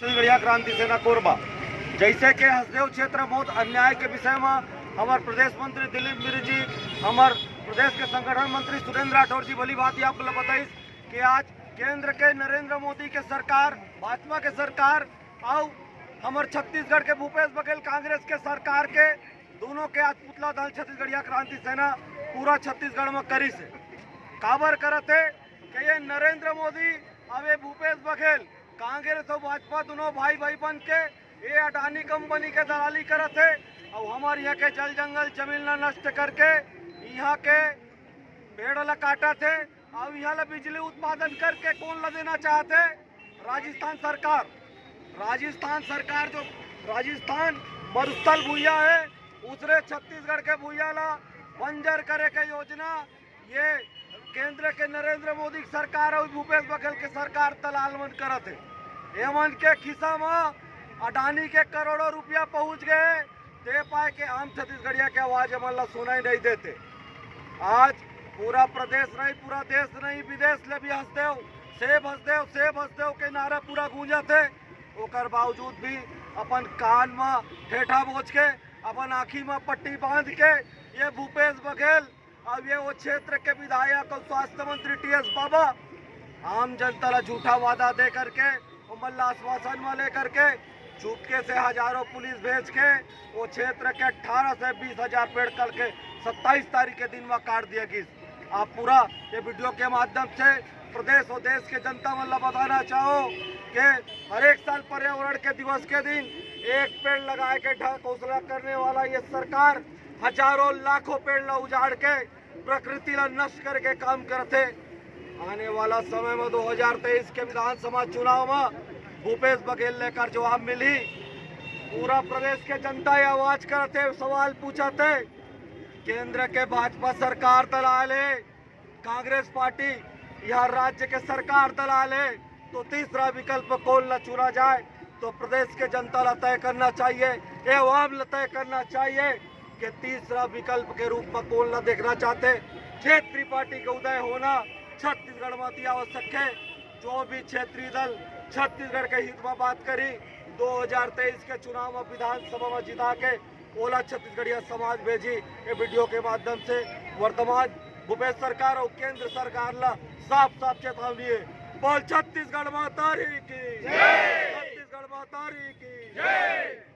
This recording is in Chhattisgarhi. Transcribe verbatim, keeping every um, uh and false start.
छत्तीसगढ़िया क्रांति सेना कोरबा। जैसे के हसदेव क्षेत्र बहुत अन्याय के विषय में हमार प्रदेश मंत्री दिलीप मिरी जी, हमार प्रदेश के संगठन मंत्री सुरेंद्र राठौर जी भली बात ही आप लोग बताइस कि आज केंद्र के नरेंद्र मोदी के सरकार, भाजपा के सरकार, और हमार छत्तीसगढ़ के भूपेश बघेल कांग्रेस के सरकार के दोनों के आज पुतला दहन छत्तीसगढ़िया क्रांति सेना पूरा छत्तीसगढ़ में करिस हे। काबर करत हे कि ये नरेंद्र मोदी, अब ये भूपेश बघेल, कांग्रेस और भाजपा दोनों भाई भाई बन के ये अडानी कंपनी के दलाली करत हे और हमार यहाँ के जल जंगल जमीन ला नष्ट करके यहाँ के पेड़ ला काटत हे। अब यहाँ ला बिजली उत्पादन करके कौन ला देना चाहत हे? राजस्थान सरकार। राजस्थान सरकार जो राजस्थान मरुस्थल भुइयां हे, उसरे छत्तीसगढ़ के भुइयां ला बंजर करे के योजना ये केंद्र के नरेंद्र मोदी के सरकार और भूपेश बघेल के सरकार दलाल मन करत हे। एमन के खिस्सा में अडानी के करोड़ों रुपया पहुंच गए, ते पाए के आम छत्तीसगढ़िया के आवाज एमन ला सुनाई नहीं देते। आज पूरा प्रदेश नहीं, पूरा देश नहीं, विदेश ले भी हसदेव, सेब हसदेव, सेब हसदेव के नारा पूरा गूंजत हे। ओकर बावजूद भी अपन कान में ठेठा बोझ के, अपन आँखी में पट्टी बांध के ये भूपेश बघेल, अब ये वो क्षेत्र के विधायक और स्वास्थ्य मंत्री टीएस बाबा आम जनता ला झूठा वादा दे करके, ओमन ला आश्वासन में लेकर के चुपके से हजारों पुलिस भेज के वो क्षेत्र के अठारह से बीस हजार पेड़ कल के सत्ताईस तारीख के दिन में काट दिया गिस। आप पूरा ये वीडियो के माध्यम से प्रदेश और देश के जनता मन ला बताना चाहो कि हर एक साल पर्यावरण के दिवस के दिन एक पेड़ लगाए के ढा-, घोषणा करने वाला ये सरकार हजारों लाखों पेड़ ला उजाड़ के प्रकृति ला नष्ट करके काम करत हे। आने वाला समय में दो हज़ार तेईस के विधानसभा चुनाव में भूपेश बघेल लेकर जवाब मिली। पूरा प्रदेश के जनता ये आवाज करत हे, सवाल पूछत हे, केंद्र के भाजपा सरकार दलाल हे, कांग्रेस पार्टी यहाँ राज्य के सरकार दलाल हे, तो तीसरा विकल्प कौन ला चुना जाए, तो प्रदेश के जनता ला तय करना चाहिए, ये आवाम ला तय करना चाहिए कि तीसरा विकल्प के रूप में कौन ला देखना चाहते। क्षेत्रीय पार्टी के उदय होना छत्तीसगढ़ में अति आवश्यक हे। जो भी क्षेत्रीय दल छत्तीसगढ़ के हित में बात करी, दो हज़ार तेईस के चुनाव में विधानसभा में जिता के ओला छत्तीसगढ़िया समाज भेजी। ये वीडियो के माध्यम से वर्तमान भूपेश सरकार और केंद्र सरकार ला साफ साफ चेतावनी हे। बोल छत्तीसगढ़ माता री की, छत्तीसगढ़ माता री की।